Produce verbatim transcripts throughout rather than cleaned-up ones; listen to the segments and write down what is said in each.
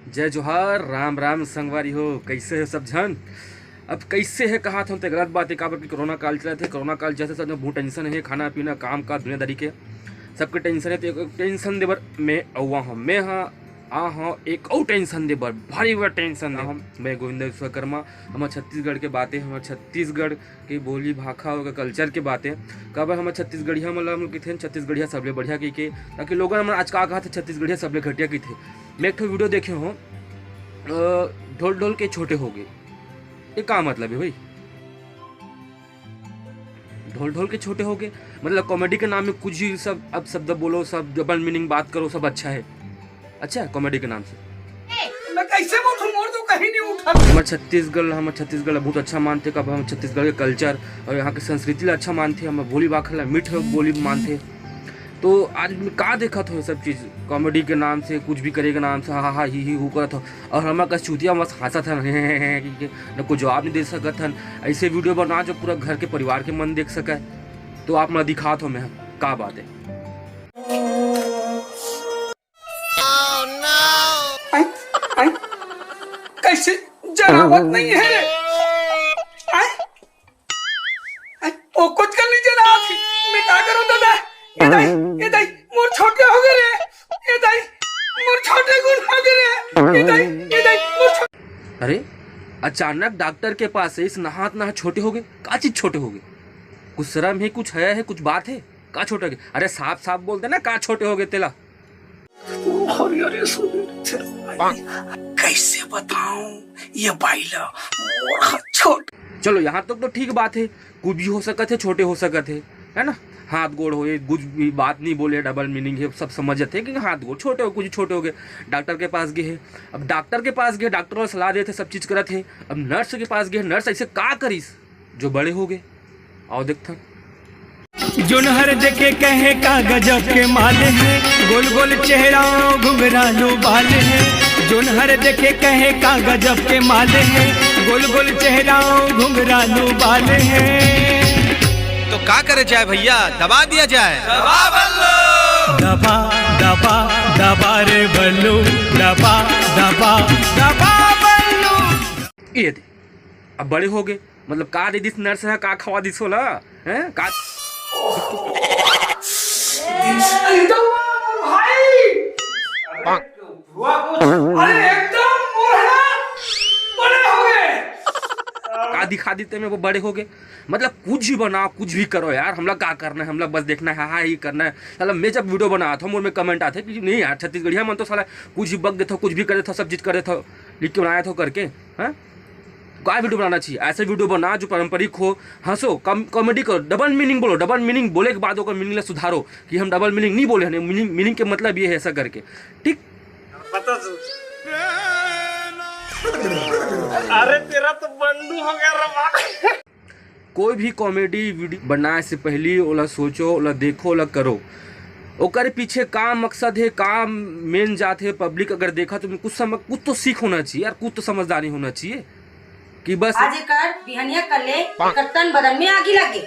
जय जोहार, राम राम संगवारी हो, कइसे हे सब झन? अब कइसे हे कहात हन ते गलत बात हे, काबर कि कोरोना काल चलत हे। कोरोना काल चलत हे, सब झन बहुत टेंशन हे, खाना पीना, काम काज, दुनियादारी के सबके टेंशन हे। तो एक टेंशन दे बर मैं अउवा हूँ, मैं हाँ आ हूँ एक अउ टेंशन दे बर, भारी बड़ा टेंशन दे हूँ। मैं गोविंद विश्वकर्मा, हमर छत्तीसगढ़ के बात हे, हमर छत्तीसगढ़ के बोली भाखा, ओकर कल्चर के बात हे। काबर हमर छत्तीसगढ़िया मन ला हम लोग कहिथन छत्तीसगढ़िया सबले बढ़िया कहिके, ताकि लोगन मन आज का कहत हे छत्तीसगढ़िया सबले घटिया कहिथे। मैं एक ठो वीडियो देखे हूँ, अ, ढोल ढोल के छोटे हो गए, ये का मतलब हे भाई? ढोल ढोल के छोटे हो गए, मतलब कॉमेडी के नाम में कुछ ही सब अपशब्द बोलो, सब डबल मीनिंग बात करो, सब अच्छा हे। अच्छा, कॉमेडी के नाम से। मैं कैसे उठूं? मोर तो कहीं नहीं उठा। हमर छत्तीसगढ़, हमर छत्तीसगढ़ बहुत अच्छा मानथे, काबर हमर छत्तीसगढ़ के कल्चर अउ यहाँ के संस्कृति ला अच्छा मानथे, हमर बोली भाखा ला मीठ बोली मानथे। तो आज मैं का देखत हूँ ये सब चीज, कॉमेडी के नाम से, कुछ भी करे के नाम से, हा हा हा, ही ही हू करत हो, अउ हमर कस चूतिया मस हंसत हन, हे हे हे हे, कि न कोई जवाब नहीं दे सकत हन। ऐसे वीडियो बना जो पूरा घर के परिवार के मन देख सके। तो आप मैं दिखात हो मैं का बात हे। आय, आय, कैसे जनावत नहीं है रे? आय, आय, ओ कुछ कर लीजिए ना आप ही। मैं का करूं दादा? ए दाई, ए दाई, मोर छोटे हो गए रे। ए दाई, मोर छोटे गुण हो गए रे। ए दाई, ए दाई, मोर छो- अरे, अचानक डॉक्टर के पास से इस नहात नहात छोटे हो गए। का चीज छोटे हो गए? कुछ शर्म है, कुछ हया है, कुछ बात है? का छोटे हो गए? अरे साफ साफ बोल देना का छोटे हो गए तेला। अरे, अरे, सुन, कैसे बताऊं ये बाई ला, मोर छोट। चलो, यहाँ तक तो ठीक बात है, कुछ भी हो सकत है, छोटे हो सकत है, है ना? हाथ गोड़ हो, ये कुछ भी बात नहीं बोले, डबल मीनिंग है, सब समझ जाते हैं कि हाथ गोड़ छोटे हो, कुछ छोटे हो गए। डॉक्टर के पास गए हैं, अब डॉक्टर के पास गए, डॉक्टर वाला सलाह देते, सब चीज करत है। अब नर्स के पास गए, नर्स ऐसे का करिस जो बड़े हो गए? आओ देखथन। जोनहर देखे कहे का गजब के माल है, गोल गोल चेहरा घुंघरालू बाल है। जोनहर देखे कहे का गजब के माल है, गोल गोल चेहरा घुंघरालू बाल है। तो का करे जाए भैया, दबा दिया जाए। दबा बल्लू। दबा, दबा, दबा रे बल्लू, दबा, दबा, दबा बल्लू। ये दे, अब बड़े हो गए, मतलब का दे दिस नर्स है, का खवा दिस होला, हैं? का एकदम भाई। अरे एकदम मोहना बड़े हो गए। का दिखा देते में वो बड़े हो गए? मतलब कुछ भी बनाओ, कुछ भी करो यार, हमला का करना है, हमला बस देखना है, हाँ, ये करना है। साला मैं जब वीडियो बनात हूँ, मोर में कमेंट आते कि नहीं यार, छत्तीसगढ़िया मन तो साला कुछ भी बक देता, कुछ भी कर देता, सब चीज कर देता, लिख के बनाया था करके, हाँ? का वीडियो बनाना चाहिए, ऐसे वीडियो बना जो पारंपरिक हो, हंसो, कम, कॉमेडी करो, डबल मीनिंग बोलो, डबल मीनिंग बोले के बाद ओकर मीनिंग ला सुधारो कि हम डबल मीनिंग नहीं बोले हैं, मीनिंग, मीनिंग के मतलब ये है ऐसा करके, ठीक? पता चल-, अरे तेरा तो बंडू हो गया रे बाप। कोई भी कॉमेडी वीडियो बनाए से पहली ओला सोचो, ओला देखो, ओला करो, ओकर पीछे का मकसद है, का मेन जात है, पब्लिक अगर देखा तो कुछ समझ, कुछ तो सीख होना चाहिए यार, कुछ तो समझदारी होना चाहिए कि बस आज एकर बिहनिया कर ले, एकर तन बदन में आगी लग गई।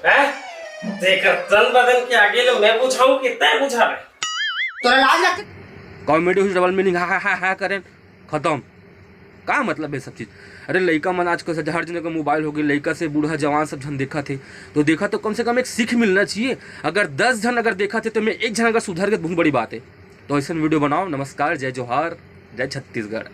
हैं? तेकर तन बदन के आगे ले मैं बुझाऊं कि तैं बुझाबे? तोला लाज लगथे? कॉमेडी हो डबल मीनिंग, हा हा हा हा करें, खत्म। का मतलब है सब चीज? अरे लइका मन आजकल से हर जने का मोबाइल हो गए, लइका से बूढ़ा जवान सब झन देखा थे, तो देखा तो कम से कम एक सीख मिलना चाहिए। अगर दस झन अगर देखा थे तो मैं एक झन अगर सुधर गए तो बहुत बड़ी बात है। तो ऐसा वीडियो बनाओ। नमस्कार, जय जोहार, जय छत्तीसगढ़।